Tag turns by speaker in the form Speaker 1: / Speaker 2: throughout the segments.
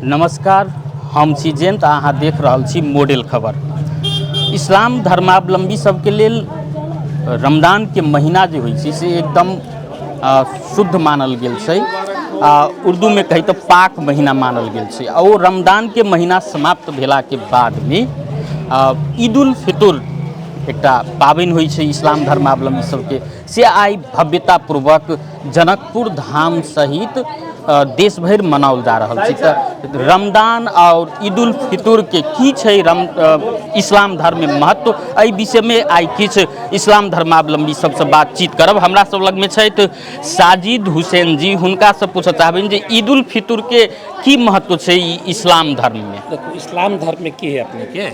Speaker 1: नमस्कार, हम छी जयंत, अहाँ देख रहल छी मॉडल खबर। इस्लाम धर्मावलंबी सबके लेल रमजानके महीना जे होइ छै से एकदम शुद्ध मानल गेल छै, उर्दूमे कही तऽ पाक महीना मानल गेल छै। आ ओ रमजानके महीना समाप्त भेलाके बादमे ईद उल फितर एकटा पाबनि होइ छै इस्लाम धर्मावलंबी सबके, से आइ भव्यतापूर्वक जनकपुर धाम सहित देश भरि मनाओल जा रहल छै। तऽ रमजान आओर ईद उल फितरके की छै इस्लाम धर्ममे महत्व, एहि विषयमे आइ किछु इस्लाम धर्मावलंबी सबसँ बातचीत करब। हमरा सब लगमे छथि साजिद हुसैन जी, हुनकासँ पूछऽ चाहबनि जे ईद उल फितरके की महत्व छै ई इस्लाम धर्ममे।
Speaker 2: देखू, इस्लाम धर्ममे की है अपनेके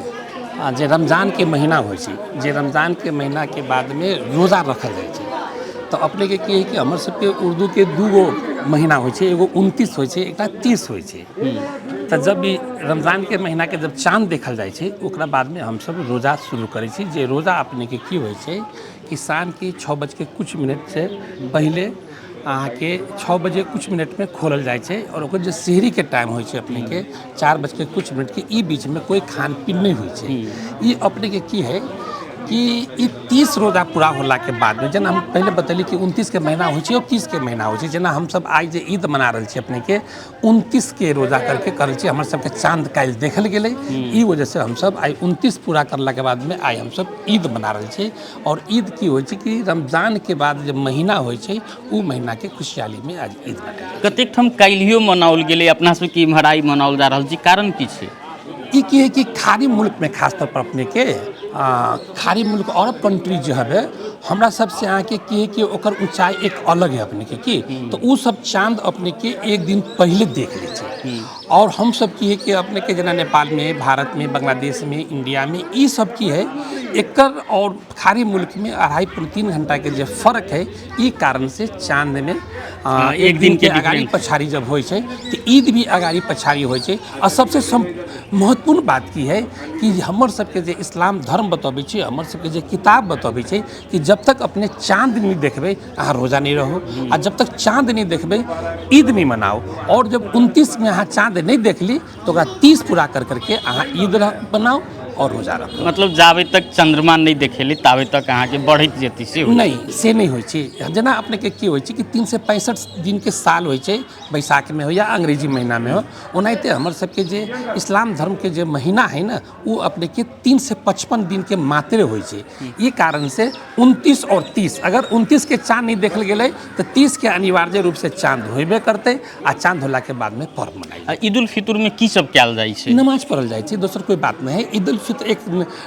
Speaker 2: जे रमजानके महीना होइ छै, जे रमजानके महीनाके बादमे रोजा रखल जाइ छै, तऽ अपनेके की है कि हमर सबके उर्दूके दूगो महीना होइ छै, एगो 29 होइ छै, एकटा 30 होइ छै। तऽ जब भी रमजानके महीनाके जब चाँद देखल जाइ छै, ओकरा बादमे हमसब रोजा शुरू करै छी। जे रोजा अपनेके की होइ छै कि शामके 6 बजके कुछ मिनटसँ पहिले अहाँके 6 बजे कुछ मिनटमे खोलल जाइ छै, आओर ओकर जे सेहरीके टाइम होइ छै अपनेके 4 बजके कुछ मिनटके, ई बीचमे कोइ खान पीन नहि होइ छै। ई अपनेके की है कि ई 30 रोजा पूरा होलाके बादमे, जेना हम पहिले बतेली कि 29के महीना होइ छै आओर 30के महीना होइ छै। जेना हमसब आइ जे ईद मना रहल छी अपनेके 29के रोजा करके कर रहल छी, हमर सबके चाँद काल्हि देखल गेलै, ई वजहसँ हमसब आइ 29 पूरा करलाके बादमे आइ हमसब ईद मना रहल छी। आओर ईद की होइ छै कि रमजानके बाद जे महीना होइ छै, ओ महीनाके खुशहालीमे आज ईद मनायल जाइ छै।
Speaker 1: कतेक ठाम काल्हियो मनाओल गेलै, अपना सबके इम्हर आइ मनाओल जा रहल छै, कारण की छै?
Speaker 2: ई की है कि खाड़ी मुल्कमे खास तौर पर अपनेके खाड़ी मुल्क अरब कंट्री जे हवे, हमरा सबसे अहाँके की है कि ओकर ऊंचाई एक अलग है अपनेके की, तऽ ओ सब चाँद अपनेके एक दिन पहिले देख लै छै। आओर हमसब की है कि अपनेके जेना नेपालमे, भारतमे, बांग्लादेशमे, इंडियामे ई सब की है एकर और खाड़ी मुल्कमे 2.5 2.75 घंटाके जे फर्क है, ई कारणसँ चाँदमे एक
Speaker 1: दिन
Speaker 2: दिनके अगाड़ी
Speaker 1: डिफरेंस
Speaker 2: पछाड़ी जब होइ छै तऽ ईद भी अगाड़ी पछाड़ी होइ छै। आ सबसे महत्वपूर्ण बात की है कि हमर सबके जे इस्लाम धर्म बतबै छै, हमर सबके जे किताब बतबै छै कि जब तक अपने चाँद नहि देखबै अहाँ रोजा नहि रहू, आ जब तक चाँद नहि देखबै ईद नहि मनाउ। आओर जब 29मे अहाँ चाँद नहि देखली तऽ ओकरा 30 पूरा कर करके अहाँ ईद मनाउ आओर रोजा रखू।
Speaker 1: मतलब जाबे तक चंद्रमा नहि देखेली ताबे तक अहाँके बढ़ैत जेतै से होइ?
Speaker 2: नहि, से नहि होइ छै। जेना अपनेके की होइ छै कि 365 दिनके साल होइ छै, बैसाखमे हो या अंग्रेजी महीनामे हो, ओनाहिते हमर सबके जे इस्लाम धर्मके जे महीना है ने, ओ अपनेके 355 दिनके मात्रे होइ छै। ई कारणसँ 29 आओर 30, अगर 29के चाँद नहि देखल गेलै तऽ 30के अनिवार्य रूपसँ चाँद होबे करतै, आ चाँद होलाके बादमे पर्व मनायल।
Speaker 1: आ ईद उल फितरमे की सब कयल जाइ छै?
Speaker 2: नमाज पढ़ल जाइ छै, दोसर कोइ बात नहि है। ईद उल फितर एक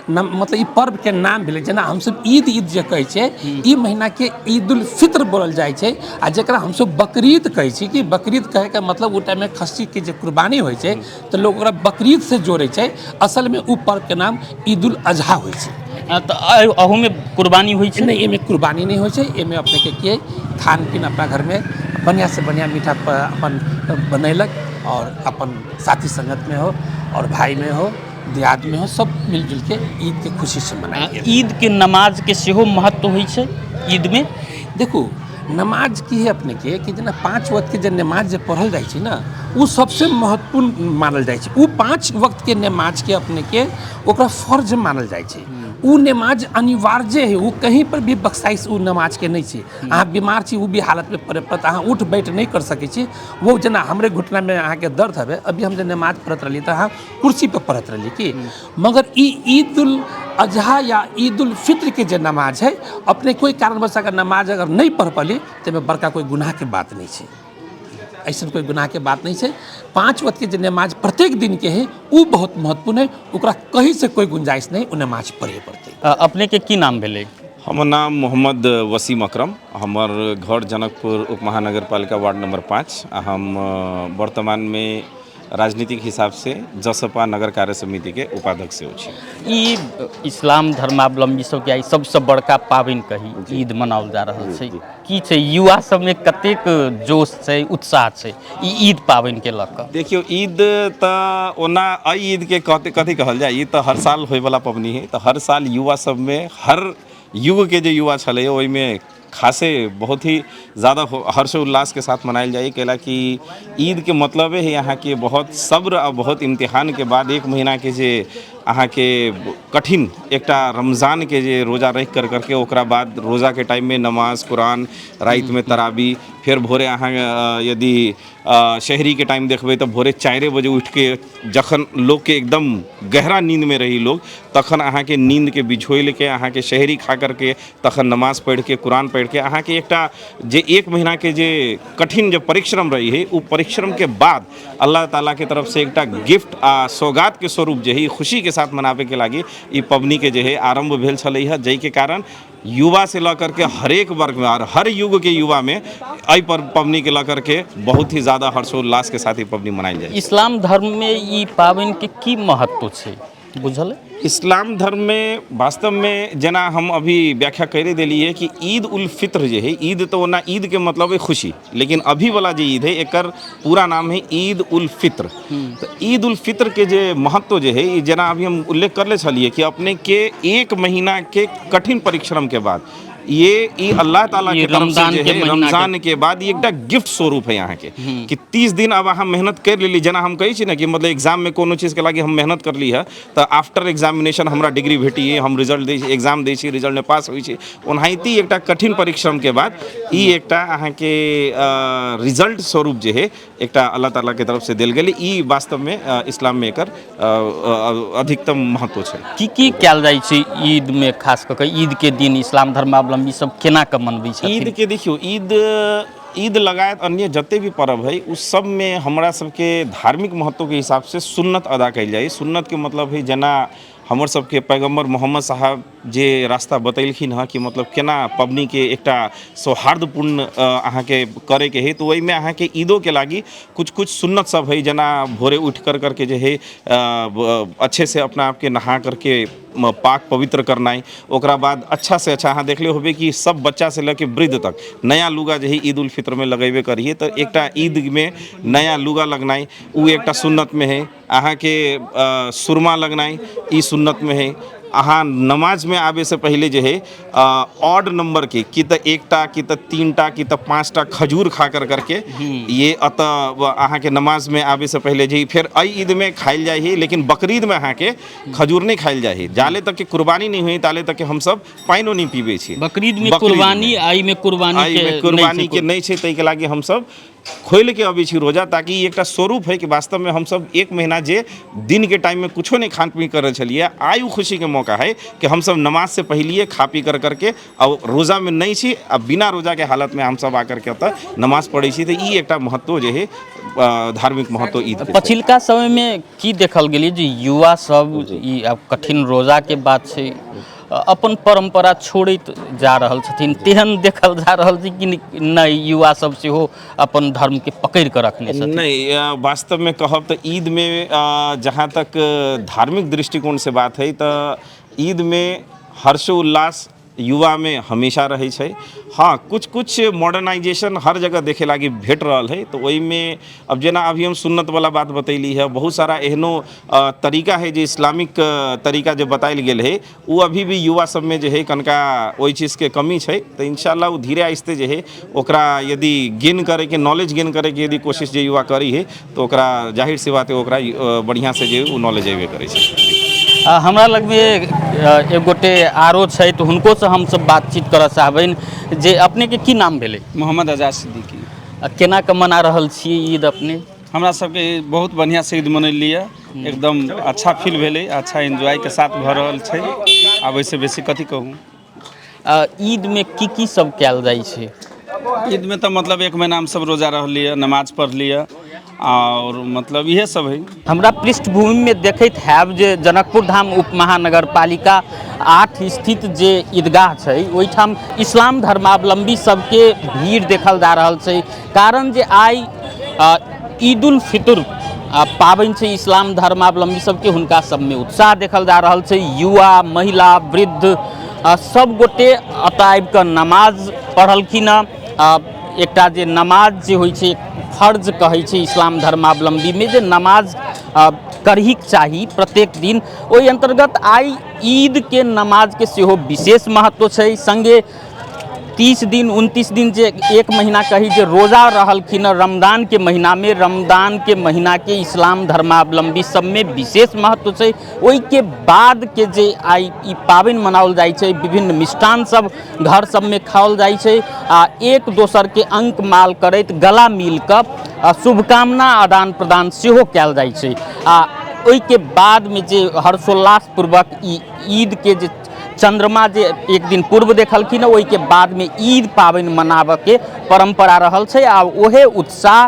Speaker 2: मतलब ई पर्वके नाम भेलै। जेना हमसब ईद ईद जे कहै छियै, ई महीनाके ईद उल फितर बोलल जाइ छै, आ जकरा हमसब बकरीद कहै छी कि बकरीद कहैके मतलब ओ टाइममे खस्सीके जे कुर्बानी होइ छै तऽ लोक ओकरा बकरीदसँ जोड़ै छै। असलमे ओ पर्वके नाम ईद उल अजहा होइ छै।
Speaker 1: तऽ अहूमे कुर्बानी होइ छै?
Speaker 2: नहि, एहिमे कुर्बानी नहि होइ छै। एहिमे अपनेके की खान पीन अपना घरमे बढ़िआँसँ बढ़िआँ मीठा अपन बनेलक आओर अपन साथी सङ्गतमे हो आओर भाइमे हो, दियादमे हो, सब मिलजुलके ईदके खुशीसँ मनायल गेल।
Speaker 1: ईदके नमाजके सेहो महत्व होइ छै ईदमे?
Speaker 2: देखू, नमाज की है अपनेके कि जेना 5 वक्तके जे नमाज जे पढ़ल जाइ छै ने, ओ सबसँ महत्वपूर्ण मानल जाइ छै। ओ 5 वक्तके नमाजके अपनेके ओकरा फर्ज मानल जाइ छै। ओ नमाज अनिवार्य है, ओ कहीं पर भी बख्शाइश ओ नमाजके नहि छै। अहाँ बीमार छी, ओ भी हालतमे पड़े पड़त, अहाँ उठ बैठ नहि कर सकै छी। वो जेना हमरे घुटनामे अहाँके दर्द हवे, अभी हम जे नमाज पढ़ैत रहली तऽ अहाँ कुर्सी पर पढ़ैत रहली की, मगर ई ईद उल अजहा या ईद उल फित्र के जे नमाज है, अपने कोई कारणवश अगर नमाज अगर नहि पढ़ पली तऽ एहिमे बड़का कोई गुनाहके बात नहि छै, ऐसन कोई गुनाहके बात नहि छै। 5 वक्त के जे नमाज प्रत्येक दिनके है ओ बहुत महत्वपूर्ण है, ओकरा कहीं से कोई गुंजाइश नहीं, ओ नमाज पढ़े पड़तै।
Speaker 1: अपनेके की नाम भेलै?
Speaker 3: हमर नाम मोहम्मद वसीम अकरम, हमर घर जनकपुर उप महानगरपालिका वार्ड नंबर 5, आ हम वर्तमानमे राजनीतिक हिसाबसँ जसपा नगर कार्य समितिके उपाध्यक्ष सेहो छी।
Speaker 1: ई इस्लाम धर्मावलम्बी सबके आइ सबसँ बड़का पाबनि कही ईद मनाओल जा रहल छै, की छै युवा सबमे कतेक जोश छै, उत्साह छै ई ईद पाबनिके लऽ कऽ?
Speaker 3: देखियौ, ईद तऽ ओना एहि ईदके कथी कथी कहल जाय, ई तऽ हर साल होयवला पबनी है, तऽ हर साल युवा सबमे हर युगके जे युवा छलै ओहिमे खासे बहुत ही ज़्यादा हर्ष उल्लासके साथ मनायल जाइ, कैला कि ईदके मतलबे है अहाँके बहुत सब्र आ बहुत इम्तिहानके बाद एक महीनाके जे अहाँके कठिन एकटा रमजानके जे रोजा राखि कर करके ओकरा बाद रोजाके टाइममे नमाज कुरान, रातिमे तरावी, फेर भोरे अहाँ यदि शहरीके टाइम देखबै तऽ भोरे 4 बजे उठिके जखन लोकके एकदम गहरा नींदमे रही लोग तखन अहाँके नींदके बिझोइलके अहाँके शहरी खा करके तखन नमाज पढ़िके कुरान पढ़िके अहाँके एकटा जे एक महीनाके जे कठिन जे परिश्रम रही है, ओ परिश्रमके बाद अल्लाह तालाके तरफसँ एकटा गिफ्ट आ सौगातके स्वरूप जे है खुशीके साथ मनाबैके लागि ई पबनीके जे है आरम्भ भेल छलै हँ, जाहिके कारण युवा से लऽ करके हरेक वर्गमे और हर युगके युवामे एहि पर पबनीके लऽ करके बहुत ही ज़्यादा हर्षोल्लासके साथ ई पबनी मनायल जाइ छै।
Speaker 1: इस्लाम धर्ममे ई पाबनिके की महत्व छै बुझल?
Speaker 3: इस्लाम धर्ममे वास्तवमे जेना हम अभी व्याख्या करि देलियै कि ईद उल फित्र जे है, ईद तऽ ओना ईदके मतलब है खुशी, लेकिन अभी वाला जे ईद है एकर पूरा नाम है ईद उल फित्र। तऽ ईद उल फित्रके जे महत्व जे है, ई जेना अभी हम उल्लेख करले छलियै कि अपनेके एक महीनाके कठिन परिश्रमके बाद ये ई अल्लाह ताला
Speaker 1: ये
Speaker 3: के तरफ से
Speaker 1: रमजान
Speaker 3: जे
Speaker 1: के
Speaker 3: है
Speaker 1: महीना के
Speaker 3: रमजान के बाद ई एकटा गिफ्ट स्वरूप है अहाँके कि 30 दिन अब अहाँ मेहनत कर लेली। जेना हम कहै छी ने कि मतलब एग्जाममे कोनो चीजके लागि हम मेहनत करली है तऽ आफ्टर एग्जामिनेशन हमरा डिग्री भेटिए, हम रिजल्ट दै छी, एग्जाम दै छी, रिजल्टमे पास होइ छी, ओनाहिते एकटा कठिन परिश्रमके बाद ई एकटा अहाँके रिजल्ट स्वरूप जे है एकटा अल्लाह तालाके तरफसँ देल गेलै। ई वास्तवमे इस्लाममे एकर अधिकतम महत्व छै।
Speaker 1: की की कयल जाइ छै ईदमे, खास कऽ कऽ ईदके दिन इस्लाम धर्मावलम्बी सब केना कऽ मनबै छथिन?
Speaker 3: ईदके देखियौ, ईद ईद लगायत अन्य जते भी पर्व है उ सबमे हमरा सबके धार्मिक महत्वके हिसाबसँ सुन्नत अदा कयल जाइ। सुन्नतके मतलब है जेना हमर सबके पैगम्बर मोहम्मद साहब जे रास्ता बतेलखिन हँ कि मतलब केना पबनीके एकटा सौहार्दपूर्ण अहाँके करैके हइ, तऽ ओहिमे अहाँके ईदोके लागि कुछ कुछ सुन्नत सब हइ, जेना भोरे उठि कर करके जे हइ अच्छे से अपना आपके नहा करके पाक पवित्र करनाइ, ओकरा बाद अच्छा से अच्छा अहाँ देखले होबै कि सब बच्चा से लऽ के वृद्ध तक नया लुगा जे हइ ईद उल फित्रमे लगेबे करिए, तऽ एकटा ईदमे नया लुगा लगनाइ ओ एकटा सुन्नतमे हइ। अहाँके सुरमा लगनाइ ई सुन्नतमे हइ। अहाँ नमाजमे आबैसँ पहिले जे हइ ऑड नम्बरके कि तऽ एकटा कि तऽ 3टा कि तऽ 5टा खजूर खा कर करके ये अतऽ अहाँके नमाजमे आबैसँ पहिले जे फेर एहि ईदमे खायल जाइ हइ, लेकिन बकरीदमे अहाँके खजूर नहि खायल जाइ हइ, जाले तकके कुर्बानी नहि होइ ताले तकके हमसब पानिओ नहि पीबै छी।
Speaker 1: बकरीदमे कुर्बानी, एहिमे कुर्बानी
Speaker 3: एहिमे कुर्बानीके नहि छै, ताहिके लागि हमसब खोलिके अबै छी रोजा, ताकि ई एकटा स्वरूप है कि वास्तवमे हमसब एक महीना जे दिनके टाइममे कुछो नहि खान पी करै छलियै, आइ ओ खुशीके मौका है कि हमसब नमाजसँ पहिलिए खा पी कर करके आ रोजामे नहि छी, आ बिना रोजाके हालतमे हमसब आ करके एतऽ नमाज पढ़ै छी, तऽ ई एकटा महत्व जे है धार्मिक महत्व ईद।
Speaker 1: पछिलका समयमे की देखल गेलै जे युवा सब ई आब कठिन रोजाके बात छै अपन परम्परा छोड़ैत जा रहल छथिन, तेहन देखल जा रहल छै कि नहि युवा सब सेहो अपन धर्मके पकड़ि कऽ रखने छथिन?
Speaker 3: नहि, वास्तवमे कहब तऽ ईदमे जहाँ तक धार्मिक दृष्टिकोणसँ बात है तऽ ईदमे हर्षोल्लास युवामे हमेशा रहै छै। हँ, कुछ कुछ मॉडर्नाइजेशन हर जगह देखे लागि भेट रहल है, तऽ ओहिमे अब जेना अभी हम सुन्नतवला बात बतैली है, बहुत सारा एहनो तरीका है जे इस्लामिक तरीका जे बतायल गेल है ओ अभी भी युवा सबमे जे है कनिका ओहि चीजके कमी छै, तऽ इंशाल्लाह ओ धीरे आहिस्ते जे है ओकरा यदि गेन करैके नॉलेज गेन करैके यदि कोशिश जे युवा करै है तऽ ओकरा जाहिर सी बात है ओकरा बढ़िआँसँ जे ओ नॉलेज अयबे करै छै।
Speaker 1: हमरा लगमे एक गोटे आरो छै तऽ हुनकोसँ हमसब बातचीत करऽ चाहबनि जे अपनेके की नाम भेलै?
Speaker 4: मोहम्मद आजाद सिद्दीकी।
Speaker 1: केना कऽ मना रहल छियै ईद अपने?
Speaker 4: हमरा सबके बहुत बढ़िआँ से ईद मनेलियै, एकदम अच्छा फील भेलै, अच्छा एन्जॉयके साथ भऽ रहल छै। आब एहिसँ बेसी कथी कहू।
Speaker 1: ईदमे की की सब कयल जाइ छै?
Speaker 4: ईदमे तऽ मतलब एक महीना हमसब रोजा रहलियै, नमाज पढ़लियै और मतलब इहे सब है।
Speaker 1: हमरा पृष्ठभूमिमे देखैत हैब जे जनकपुर धाम उप महानगरपालिका 8 स्थित जे ईदगाह छै ओहिठाम इस्लाम धर्मावलम्बी सबके भीड़ देखल जा रहल छै, कारण जे आइ ईद उल फितर पाबनि छै इस्लाम धर्मावलम्बी सबके, हुनका सबमे उत्साह देखल जा रहल छै। युवा, महिला, वृद्ध सब गोटे एतऽ आबिकऽ नमाज पढ़लखिन हँ। एकटा जे नमाज जे होइ छै फर्ज कहै छै इस्लाम धर्मावलम्बीमे जे नमाज करहीके चाही प्रत्येक दिन, ओहि अन्तर्गत आइ ईदके नमाजके सेहो विशेष महत्व छै। सङ्गे 30 दिन 29 दिन जे एक महीना कही जे रोजा रहलखिन हँ रमजानके महीनामे, रमजानके महीनाके इस्लाम धर्मावलम्बी सबमे विशेष महत्व छै। ओहिके बादके जे आइ ई पाबनि मनाओल जाइ छै, विभिन्न मिष्ठान सब घर सबमे खाओल जाइ छै आ एक दोसरके अंक माल करैत गला मिलके शुभकामना आदान प्रदान सेहो कयल जाइ छै। आ ओहिके बादमे जे हर्षोल्लासपूर्वक ई ईदके जे चंद्रमा जे एक दिन पूर्व देखलखिन, ओहिके बादमे ईद पाबनि मनाबऽके परम्परा रहल छै। आ ओहे उत्साह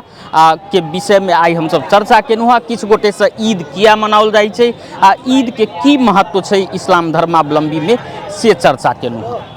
Speaker 1: के विषयमे आइ हमसब चर्चा केलहुँ हँ। किछु गोटेसँ ईद किया मनाओल जाइ छै आ ईदके की महत्व छै इस्लाम धर्मावलम्बीमे, से चर्चा केलहुँ हँ।